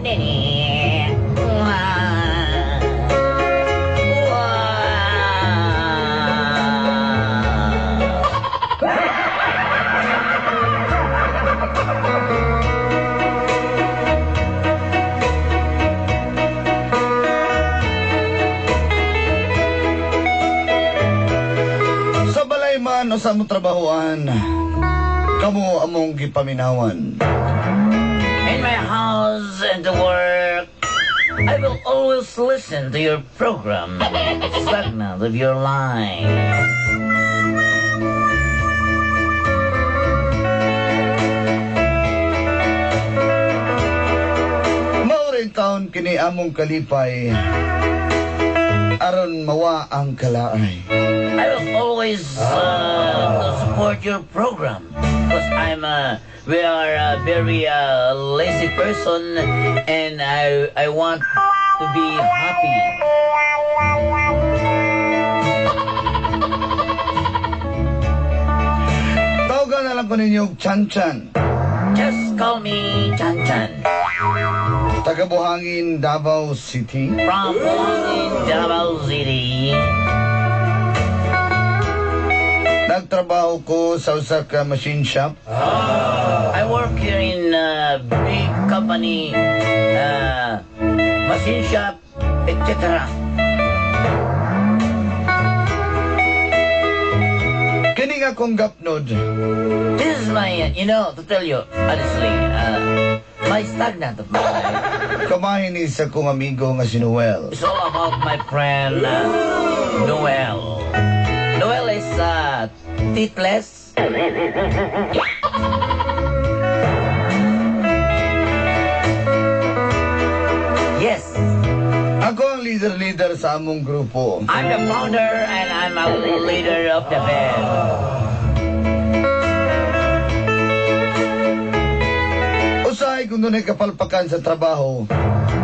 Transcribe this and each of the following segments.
Sa balay man o sa among trabahoan, kamo among gipaminawan. In my house and the work, I will always listen to your program, Stagnant of Your Life. Mao taon kini among kalipay, aron mawa ang kalaay. I will always support your program because I'm a we are a very lazy person and I want to be happy. Tawagan na lang ko ninyo Chan Chan. Just call me Chan Chan. Taga Buhangin, Davao City. From Buhangin, Davao City. Nagtrabaho ko sa usa ka machine shop. I work here in a big company, machine shop, etc. Kini nga kong gapnod. This is my, to tell you honestly, my stagnant of my life. Kamahin ni sa kong amigo nga si Noel. It's all about my friend Noel. Noel is teethless. Yes. Ako ang leader-leader sa among grupo. I'm the founder and I'm a leader of the band. Usahay kung dunay kapalpakan sa trabaho,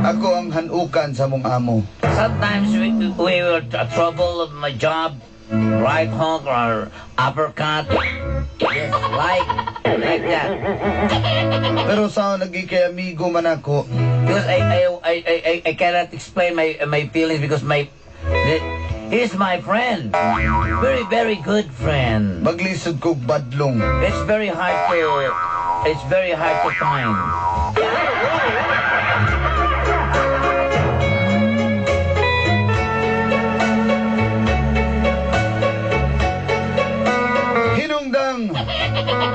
ako ang hanukan sa among amo. Sometimes we were trouble of my job, right hook or uppercut. Yes, like that. Pero sa lagi kay amigo man ako. Because I cannot explain my feelings because he's my friend. Very, very good friend. Maglisod kog badlong. It's very hard to find. Hinungdang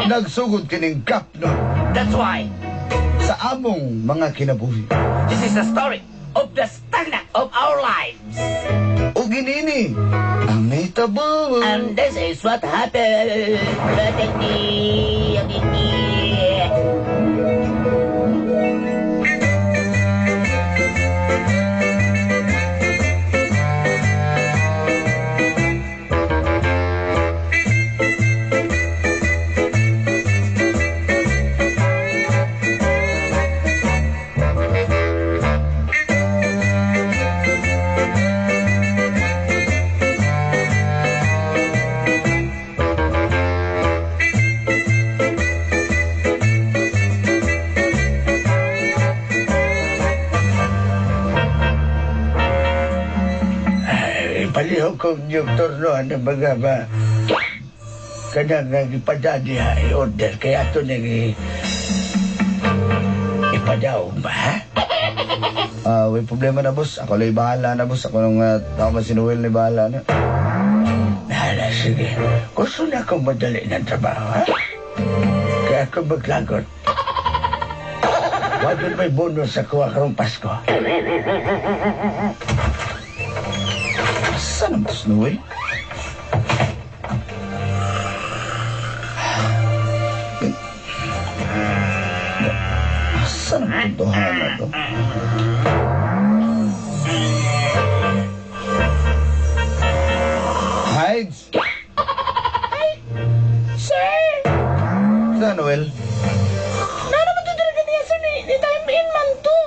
nagsugod kining gapnod. That's why sa among mga kinabuhi. This is the story of the stagnant of our lives. O ginini ang nahitabo. And this is what happened. Palihog kong yung turno, ano baga ba? Kanang ipada niya, i-order, kaya ito nang ipadaw ba, ha? May problema na, boss. Ako lang bahala na, boss. Ako nung tao ba si Noel na bahala na. Bahala, sige. Gusto na akong madali ng trabaho, ha? Kaya ako maglagot. Wag may bonus sa kuha karong Pasko. Saan ang boss, Noel? Saan ang puntuhan na to? Hides! Ay! Sir! Saan, Noel? Naraman to talaga niya, sir. Ni time in man to.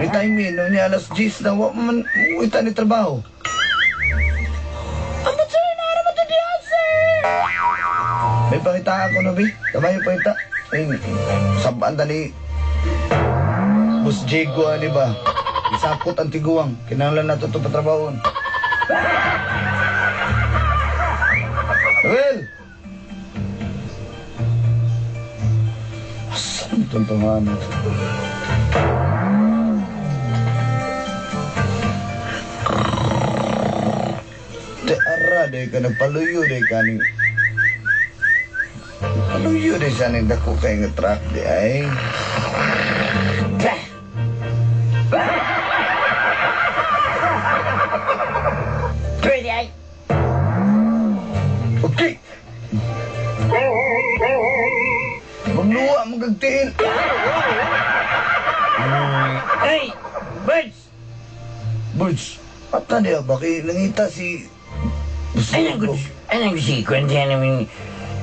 Ni time in, no, niya alas 10 na, wa man, uwi ta ni trabaho. Ambot, sir, naraman to diya, sir. May pangita ako, no, bi? Tama yung pangita. Ay, sabaan ta ni Boss Diego, ani ba? Isakot ang tiguang. Kinahanglan nato ito patrabahon. Noel! Asan itong tunganan? Te ara, day ka nagpaluyo, day ka ning... Paluyo, day sa ning dako kay nga truck, di ay. Pwede ay. Okay. Magluwa, magagtiin. Ay, birds. Birds, ata niya ba? Kay nangita si... Boss Anong Diego. gusto? Anong gusto? Kwento namin.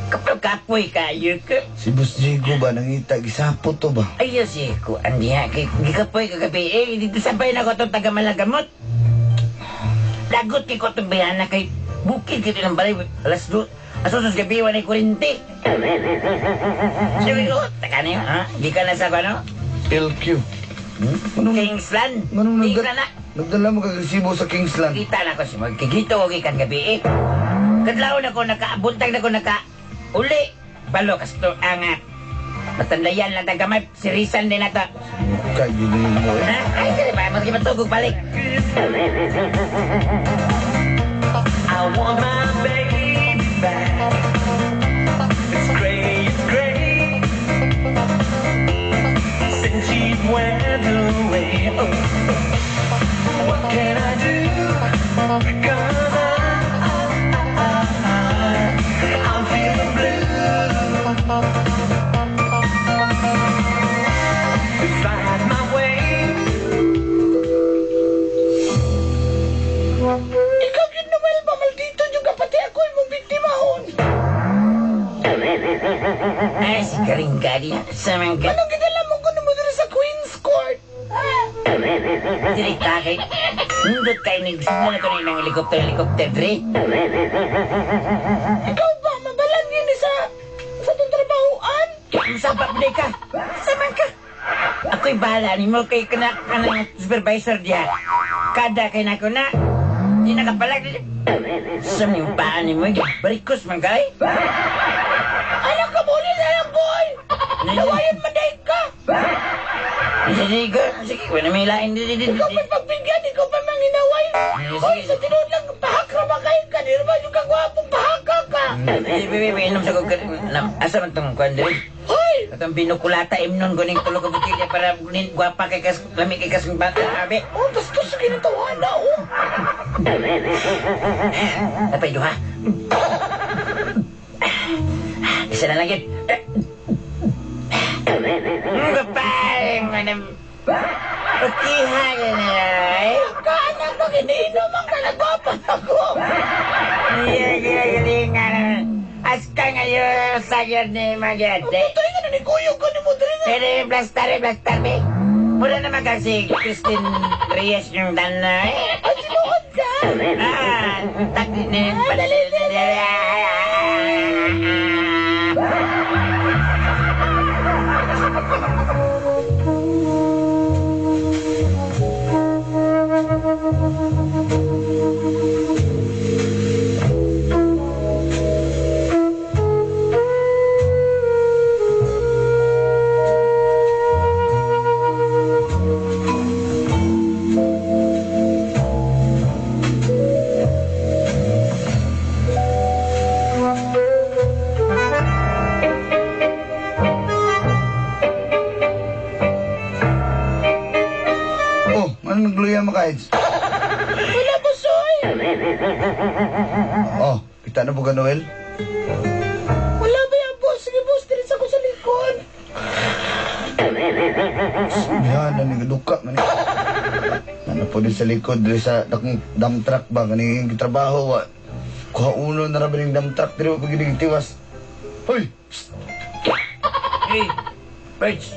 Kapag kapoy kayo ka. Si Boss Diego ba nangita? Gisapot to ba? Ay, si ko. Andi ha. Kay gikapoy kagabi. Eh, dito sabay na ko itong taga Malagamot. Lagot kay ko itong bayana kay bukid kito ng balay. Alas do. Asos gabi, walay kurente. Sabi ko, taka na yun, ha? Di ka na sa ano? LQ. Anong, Kingsland. anong Kingsland na. nagdala mo kag resibo sa Kingsland? Kita na ko si magkikito ko gikan gabi eh. Kadlaw na ko naka, buntag na ko naka, uli. Balo, kasto, angat. Matandayan lang tagamay, sirisan din na to. Kay gini mo eh. Ha? Ay, dili ba? Maski matugog balik. I want my baby back. It's great, it's great. Since she went away, oh, what can I do? 'Cause I'm feeling blue. If I had my way. Ikaw yun Noel ba maldito yung pati ako imong biktimahon. Ay, si Karing Gadi. Sa mga ka. Anong gidala mo kuno mo diri sa Queen's Court? Direkta kay. Nindot kayo ni gusto mo na ito ng helicopter, helicopter, dre. Ikaw ba mabalan yun ni sa itong trabahoan? Usap pa ka. Saman ka. Ako'y bahala ni mo kay kana kanang supervisor diya. Kada kay nako na. Di nakapalag. Sa ming paa ni mo, barikos man kay. Anak ka mo na lang boy. Nawayan man ka. Sige, sige, wala may lain. Ikaw pa pagbigyan, ikaw pa manginaway. Hoy, sa tinuod lang, pahakra ba kayo ka? Di ba yung kagwapong pahaka ka? Bebe, bebe, inom sa kog. Asa man tong kuan diri? Hoy! Atong binukulata imnon ko ning tulo ka botelya para nin gwapa kay kas lami kay kas bata abe. Oh, bastos sa ginatawahan na, oh. Napay duha. Isa na lang yun. Kapal manam. Okay, ha, eh. Kaanak ka, iniinom ang kalagwapan ako. Aska ngayon sa ni Magete. Tuloy nga na ni Kuyo ko ni mo diri nga. Pero blastar, blastar, be. Mura naman kasi Christine Reyes yung dana eh. Ay, sinuod ka. Ah, tak ni Dali, dali, Oh, ano nagluya mo kahit? Wala ko, soy. Oh, kita na po ka, Noel? Wala ba yan, boss? Sige, boss. Diri sa ko sa likod. Yan, nanigaduka man eh. Ano po din sa likod, diri sa dakong dump truck ba, kaning trabaho, wa. Kuha uno na rabi ng dump truck, diri wa pag tiwas. Hoy! Psst! Hey, Birds.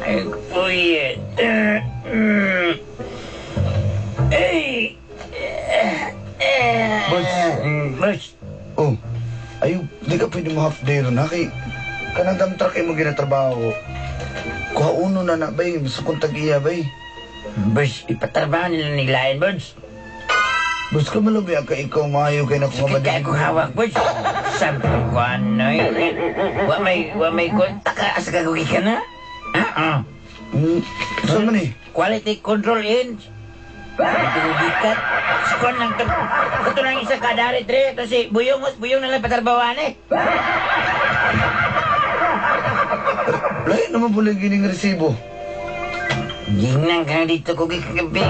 Ay, kuya. Ay. Birds. Birds. Oh, ayo, di ka pwede mo half day ron, ha? Kay, kanang dump truck ay mo ginatrabaho. Kuha uno na na bay, basta kong tag-iya bay. Birds, ipatrabaho nila ni Lion Birds. Basta ka malubi ka ikaw maayo kay na kung Sakit kaya akong hawak, Birds. Sabi ko, ano eh. Wa may kontak ka, asa kagugi ka na? Ah, ah. Saan man eh? Quality control in. Gikat. Skon lang to. Ito lang isa kadari, tre. Ito si Buyong, Buyong na lang patarbawan eh. Lain naman pala yung gining resibo. Ginang ka dito ko gikabi.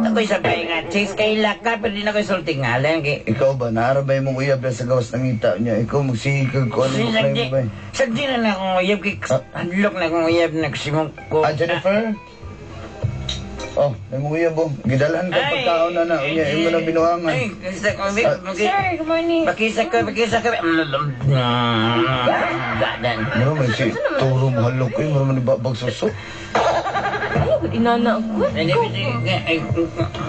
Ako'y sabay nga, chase kay laka, pero di na ko'y sulti nga lang. Kay... Ikaw ba, naarabay mong uyab na sa gawas ng ita niya. Ikaw magsigig ko ano mo claim mo ba eh? Sagdi na na akong uyab, kay hadlok na akong uyab, nagsimong ko. Ah, Jennifer? Oh, may mong uyab oh. Gidalhan ka pagkaon na na. Unya, imo na binuangan. Ay, gusto ko, Sir, good morning. Pakisa ko, pakisa ko. Dadan. Mura man si Turo mahalok eh. Mura man ibabag suso. Ay, ba't inana ako?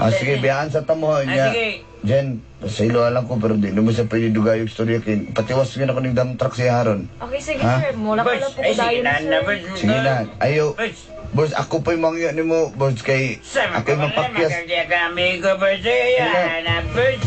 Ah, sige, biyaan sa tamo. Ah, Unya. sige. Jen, sa ilo alam ko pero di naman siya pwede dugayog istorya kay patiwas yun ako ng dump truck si Haron. Okay, sige Ha? sir. Mula ka lang po ko Ay, sige dayon, na, sir. na, Birds. Sige na, ayo. Birds. Boss, ako po'y mangyo ni mo, boss, kay ako'y mapakyas. Magkakaya ka, amigo, Birds. Ayan, na, Birds.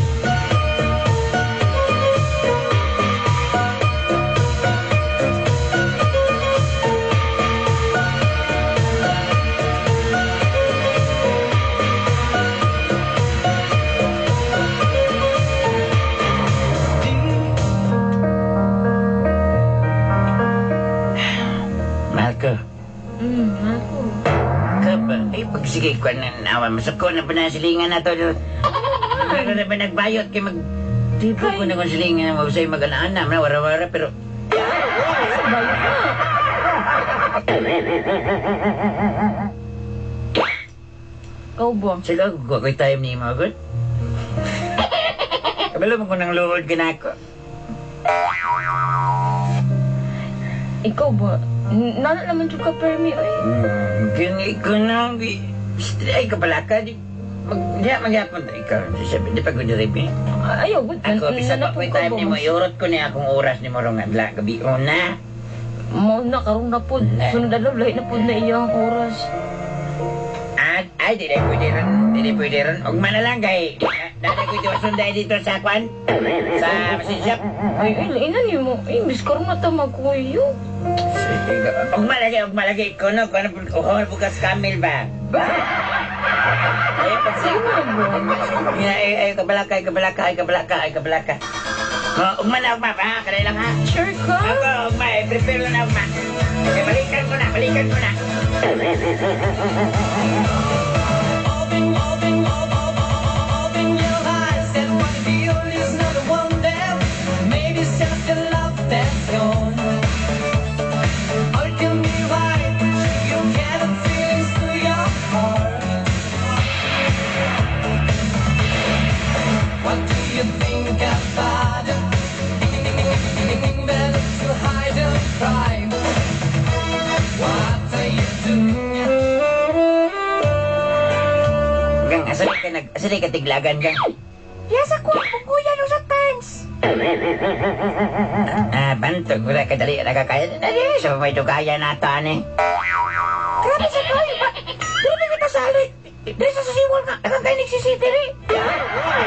Mahal ko. Mahal ko. Kaba, ay pag sige ko na nawa, masuko na pa na silingan na to. Pero na ba nagbayot kay mag... Tipo ko na kung silingan mo sa'yo mag-ana-ana, na wara-wara, pero... Sa bayot na. Ikaw ba? Sila, ko ako'y time ni mo, good? Kabalo mo ko ng luod ka na ako. Ikaw ba? Nana naman jud ka permi, oy. Kaya ko na, ay kapalaka, di... Mag, di, magyapon ta ikaw. Sabi, di pa ko diribi. Ayaw, good. Ako, bisa Nana pa po ko'y ka time ba? ni mo, iurot ko niya akong oras ni mo rong adla, gabi una. Mao na, karon na po. Sunod adlaw, lahi na po na iyang oras. Ay, di na pwede ron, di na pwede ron. Ugma na lang kay, dati ko itiwasun dahil dito sa kwan, sa machine shop. Ay, ay, lainan ni mo. Ay, bis karon na ta magkuyo. Ugma lagi, ugma lagi. Kuno, kuno, uhon, bukas camel ba? Ay, pag Sige na ba? Ay, ay, kabalaka, ay, kabalaka, ay, kabalaka, ay, kabalaka. Oh, ugma na, ugma pa, ha? Kanay lang, ha? Sure ka? Ako, ugma, eh, prepare lang na, ugma. Okay, balikan ko na, balikan ko na. Open, open, open, open your eyes. That what you feel is not a wonder. Maybe it's just your love that's gone. All can be right, but you cannot feel through your heart. What do you think about it? Better to hide and cry. What are you doing? Gang, asa di ka nag, asa di ka tiglagan, gang? Yes, ako ang kuya no sa turns. Ah, bantog, wala ka dali, nakakaya. Dali, so may dugaya na ito, ani. Grabe sa kayo ba? Dili kita sali. Dili sa sasiwal nga. Nakakainig si City rin.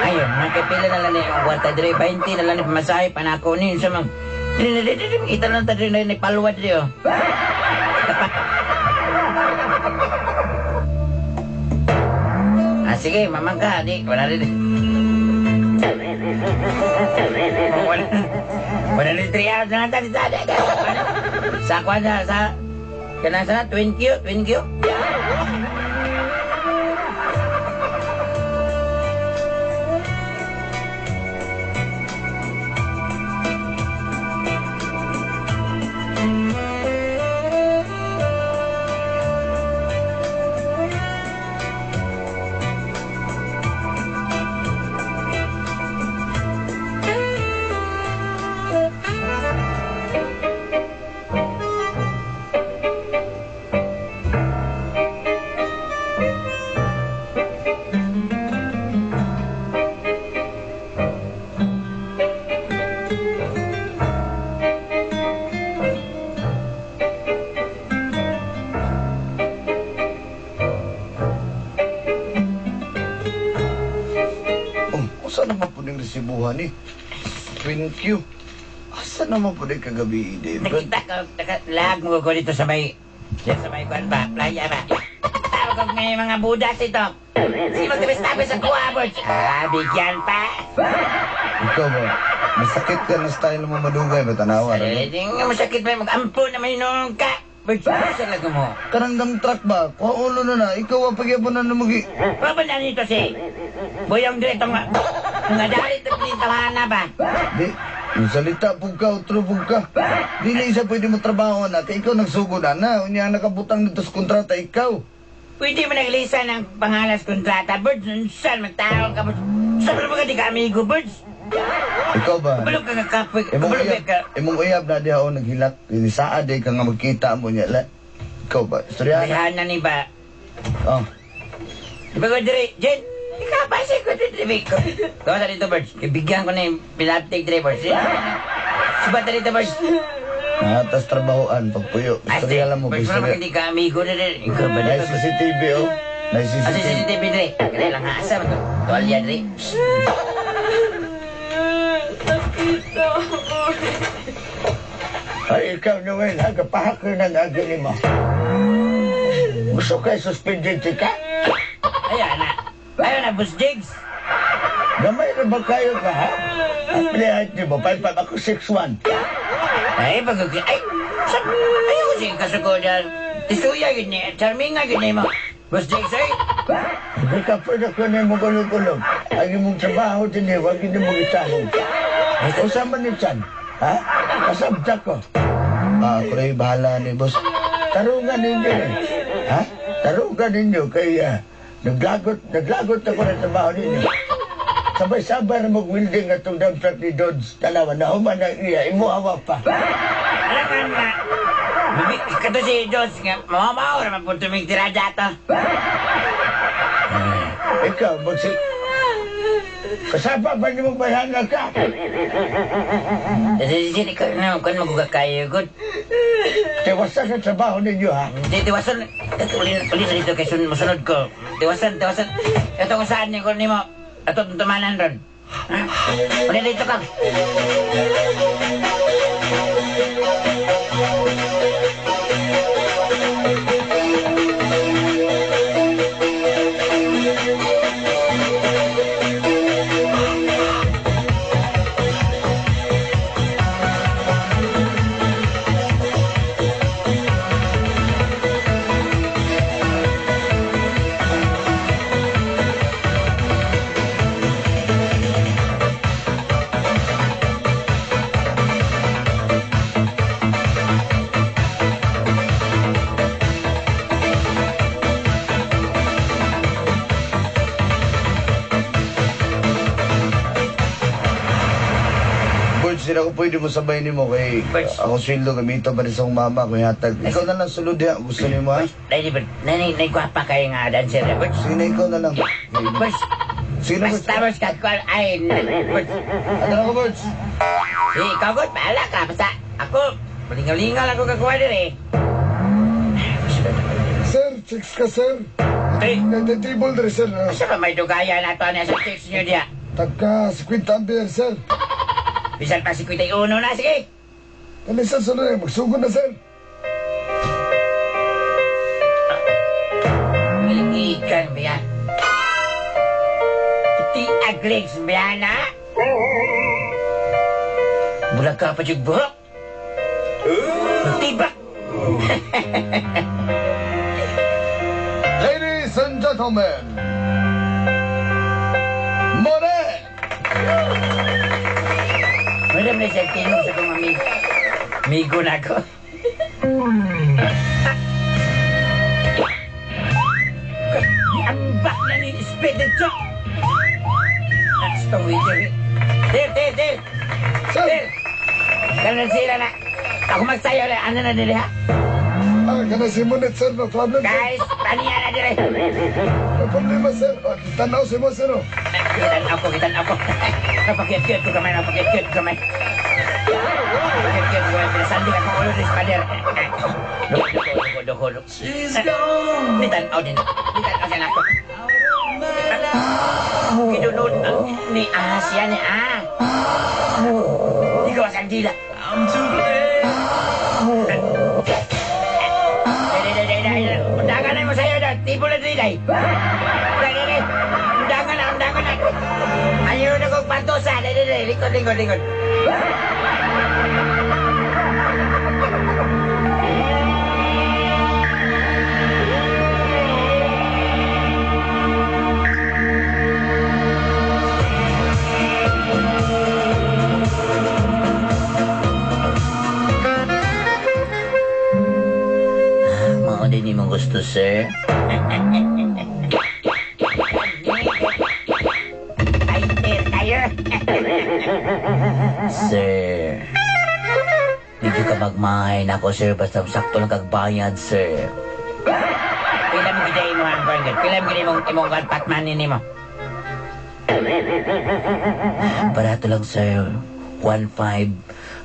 Ayun, nakapila na lang ni ang kwarta diri, 20 na lang ni pamasahe, panako ni sa mga... Dili, dili, dili, kita lang ta diri ni palwa diri, oh. Ah, sige, mamang ka, di, wala rin. Wala, wala rin 3 hours na lang tayo, sa, sa, sa, sa, kana sa, twin Q, twin Q. resibuhan ni. Twin Q. Asa naman po di kagabi, David? Nakita ko, lag mo ko dito sa may, dito sa may kwan ba, playa ba? Tawag ko may mga budas ito. Sige, magtabis-tabis sa kuha, Birds. Ah, bigyan pa. Ikaw ba? Masakit ka na style mo madugay ba tanawa? Eh, Ra? di nga masakit ba, mag-ampo na may noong ka. Birds, sa lago mo. Kanang dump truck ba? Kuha ulo na na. Ikaw ang pagyabon na namagi. Pabanda nito si Boyong Dre, itong mga dalit na pinitawahan ba? Di, yung salita pug ka, utro pug ka. Dili isa pwede mo trabaho na. Kay ikaw nagsugod na na. Unya ang nakabutang dito sa kontrata, ikaw. Pwede mo naglisa ng pangalas kontrata, Birds. Saan magtawag ka, Birds? Sabi mo ka di ka amigo, Birds? Ikaw ba? Kabalo ka nga kapoy, Imong kabalo uyab, ka. imong uyab na diha o naghilak. Saad eh ka nga magkita mo niya. La. Ikaw ba? Istoryahan. Rihanna ni ba? Oh. Di ba ko, Dre? Jen, ikaw pa siya ko, Dre. Gawa sa dito, Birds. Ibigyan ko na yung pilatik, Dre, Birds. Subat na dito, Birds. Natas trabahoan pagpuyo. Istorya lang mo. Birds, wala Istorya. hindi ka amigo na rin. Ikaw ba May dito? CCTV oh. May Asa CCTV. CCTV, Dre? Kaya lang ha, asa ba ito? Tuwalya, Dre. Sakit oy. Ay, ikaw, Noel, ha? Kapahak rin ang agi mo. Gusto ka suspended ka? Ayan na. Ayun na, Boss Jigs. Gamay na ba kayo ka, ha? Ang pilihan niyo mo, 5'5", ako 6'1". Ay, pag ay, sa, ayaw ko siya kasuko dyan. Tisuya yun niya, charming nga yun niya mo. Boss Jigs, ay. Hindi ka pwede ko na mo gulog-gulog. Ang imong trabaho din eh, huwag hindi mo gitahog. Usa man ni Chan, ha? Kasabta ko. Ah, ako rin bahala ni boss. Tarungan ninyo eh. Ha? Tarungan ninyo kay naglagot ako ng trabaho ninyo. Sabay-sabay na mag-welding atong dump truck ni Dodge. Tanawa na human ang iya, imuhawa pa. Alam ka na. Kato si Dodge nga, mamamaw naman po tumig tirada to. Ikaw, magsi... Kasaba ba ni mong bayhana ka? Sini ka na, kung magugakayo, good. Tiwasan sa trabaho ninyo, ha? Hindi, tiwasan. Ito, uli, uli na dito kay sun, musunod ko. Tiwasan, tiwasan. Ito kung saan niya, kung mo. Ito, tumanan ron. Ha? Uli dito ka. Birds, hindi ako pwede mo sabay nimo kay Birds. ako sweldo gamito pa rin sa akong mama ko hatag. Ikaw na lang sulod diha gusto nimo ha. Dahil, Birds, nanay, nay, gwapa kayo nga, dancer, eh, Birds. Sige na ikaw na lang. Birds, Sige na Birds. basta, Birds, kagkuhan, ay, Birds. Ano na ko Birds? Eh, ikaw, God, bahala ka. Basta, ako, malingaw-lingaw lang ako kagawa din, eh. Sir, chicks ka, sir. Ay, Nagtitibol rin, sir. asa ba may dugaya na to na sa chicks nyo diya? Tagka 50 ampere, sir. Bisan pa si Kuya Uno na, sige. Kani, sir, sunod na. Magsugod na, sir. Ikan ba yan? Iti agligs ba yan, ha? Bulag ka pa yung buhok. Tibak! Ladies and gentlemen, Monet! Wala na siya tingog sa kong amigo. Amigo na ako. Ambak na ni Spedetso! That's the way, Dir, dir, dir! Sir! Dir! Ganun sila na. Ako magsayo na. Ano na nila, ha? Ah, kana si Monet, sir. No problem, sir. Guys, paniya na dire. No problema, sir. Oh, tanaw si mo, sir. Oh. Kitan ako, kitan ako. Napakit-kit ko kamay, napakit-kit kamay. Napakit-kit ko kamay. Pinasandig ako ulo ni Spader. Doko, doko, doko, doko. She's gone Di tanaw din. Di tanaw siya na ako. out of my life. Kidunod ni siya ni Ikaw ang dila. I'm to blame. Dai. Undangan na mo sa'yo na. Tipo na dili, dai. Dai. Undangan na, undangan na. Ayaw na kong pantosa. Dai. Likod, likod, likod. Mao din imong gusto, sir. Ay, tayo. Sir. Medyo ka magmahay na ako, sir. Basta sakto lang kag bayad, sir. Pila mo gid imo ang kwan, Pila mo gid imong kwan patman ni mo. Barato lang, sir. 1.5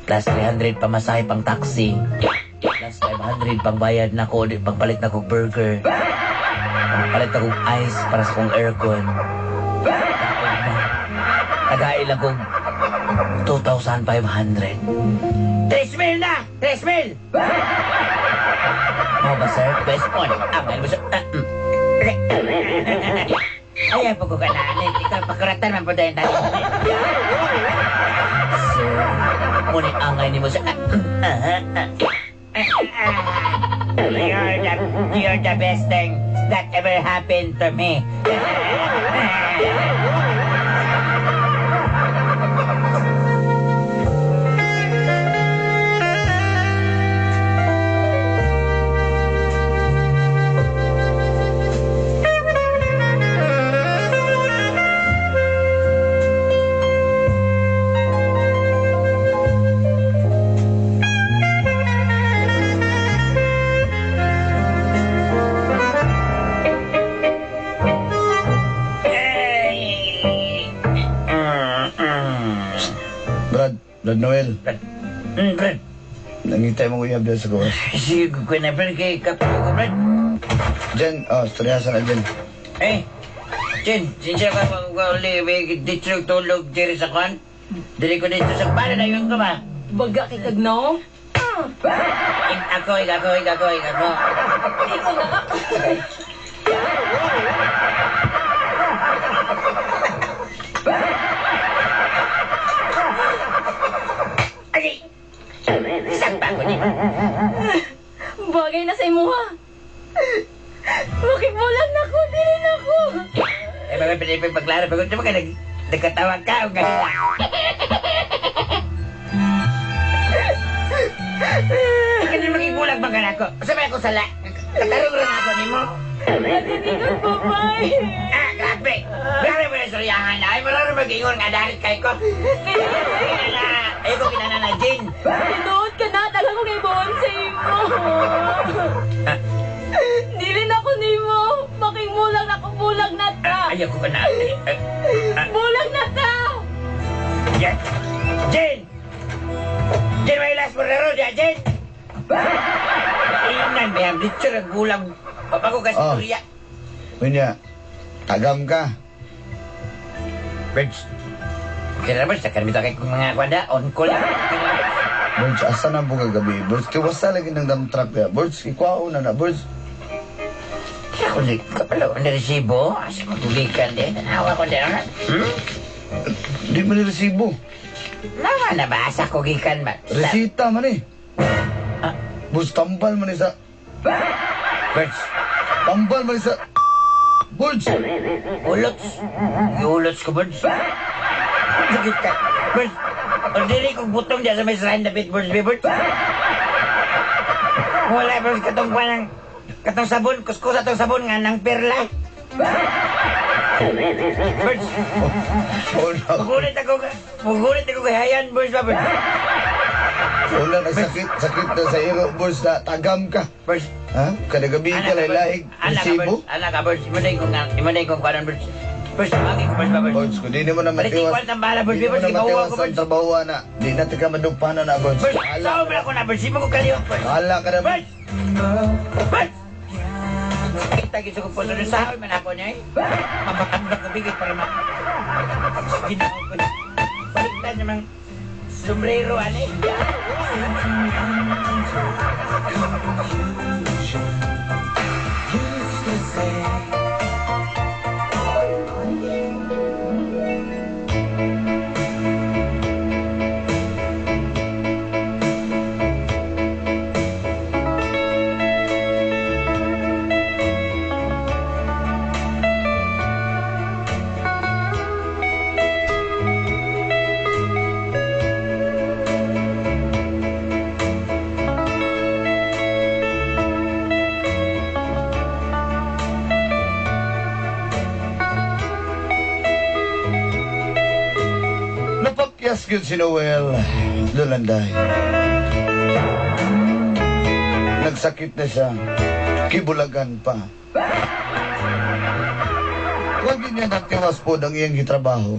plus 300 pamasahe pang taxi. Plus 500 pang bayad na ko, pangpalit na kog burger. Pangpalit na kog ice para sa kong aircon. Tagail lang kog 2,500. 3,000 na! 3,000! Mo ba, sir? Best one. Ang mo sa... Ay, po ko ka na. Ikaw, pakuratan man po dahil tayo. Sir, ngunit angay ni mo sa... You're the best thing that ever happened to me. Brad Noel. Brad. Nangitay mo uyab dyan sa gawas. Sige ko na, Brad. Kay kapo ko, Brad. Jen, storyasan na Jen. Eh, Jen, sinsya ka, dito tulog diri sa kwan. Diri ko dito sa paano na yun ko ba? Baga kay kagnaw. Ako, ako, ako, ako. Ikaw na. Ay! Sakpa ko niyo. Bagay na sa imuha. Makibulag na ko, dili na ko. Eh, mga pinipagpaklaro, pagod naman ka, nagkatawag ka, o ganun. Kasi makibulag ba ka na ako? Sabi ako sala. Katarong lang ako ni mo. Natitingan, babay. Ah, grabe. Grabe mo na suryahan. Ay, wala rin mag-ingon nga dahil kay ko. Ayoko kinana na, Jane. Tinuod ka na, talaga kong ibuon sa imo. Dili na ko nimo. Makimulag na ko, bulag na ta. Ayoko ka na. Bulag na ta. Jane! Jane, may last mo na ro, Jane! Inan, may ambitso, nagbulag. Papago ka sa Korea. Unya, tagam ka. Birds. Kaya naman, sa karmita kay kong mga kwanda, on call. Birds, asa na po kagabi? Birds, tiwasa lagi ng dump truck ya. Birds, ikuha na na, birds. Kaya ko, kapalo, ang resibo, asa ko tugikan din, tanawa ko din, Di mo ni resibo. Nawa na ba, asa ko gikan ba? Resita man eh. Birds, tambal man eh sa... Birds. Tambal man eh sa... Birds! Ulots. Ulots ko, birds. Sakit ka. Birds, o dili kong butong diyan sa may shrine na bit, birds, birds. Wala, birds, katong panang... Katong sabon, kuskus atong sabon nga ng perla. Birds. Mugulit ako kay Hayan, birds ba, birds? Wala na sakit, sakit na sa iro, birds, na tagam ka. Birds. Ha? Kada gabi ka, lahi-lahig, resibo. Anak ka, birds. Imo na yung kung kanon, birds. Birds, tumagi ko, birds ba, birds? Birds, kung di mo na matiwas. Birds, Di mo birds, na ikaw matiwas ang trabaho na. Di na tika madupanan na, birds. Birds, sao mo ako na, birds? Di mo ko kalihok, birds. Hala ka na, birds. Birds! Hatag sa kong puso. Sa man ako niya eh. Mabakambak ko bigay para ma... Ginoo ko. Baliktad namang sombrero, ani. Napakyas yun si Noel Lulanday. Nagsakit na siya. Kibulagan pa. Huwag niya nagtiwas po ng iyang gitrabaho.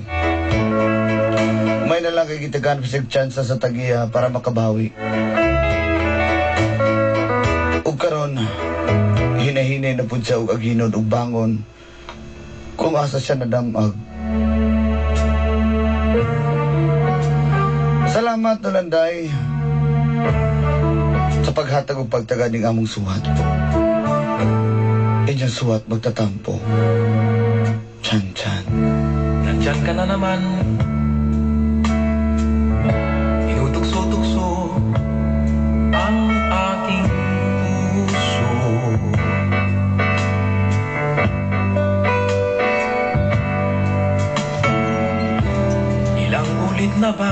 May nalang kay gitagan pa chance sa tagiya para makabawi. Ug karon hinahinay na pud siya og aginod ug bangon kung asa siya nadamag. Salamat, Nolanday, sa paghatag ug pagtaga ning among suwat. Inyong suwat magtatampo. Chan chan. Nandyan ka na naman. Tinutukso-tukso ang aking puso. Ilang ulit na ba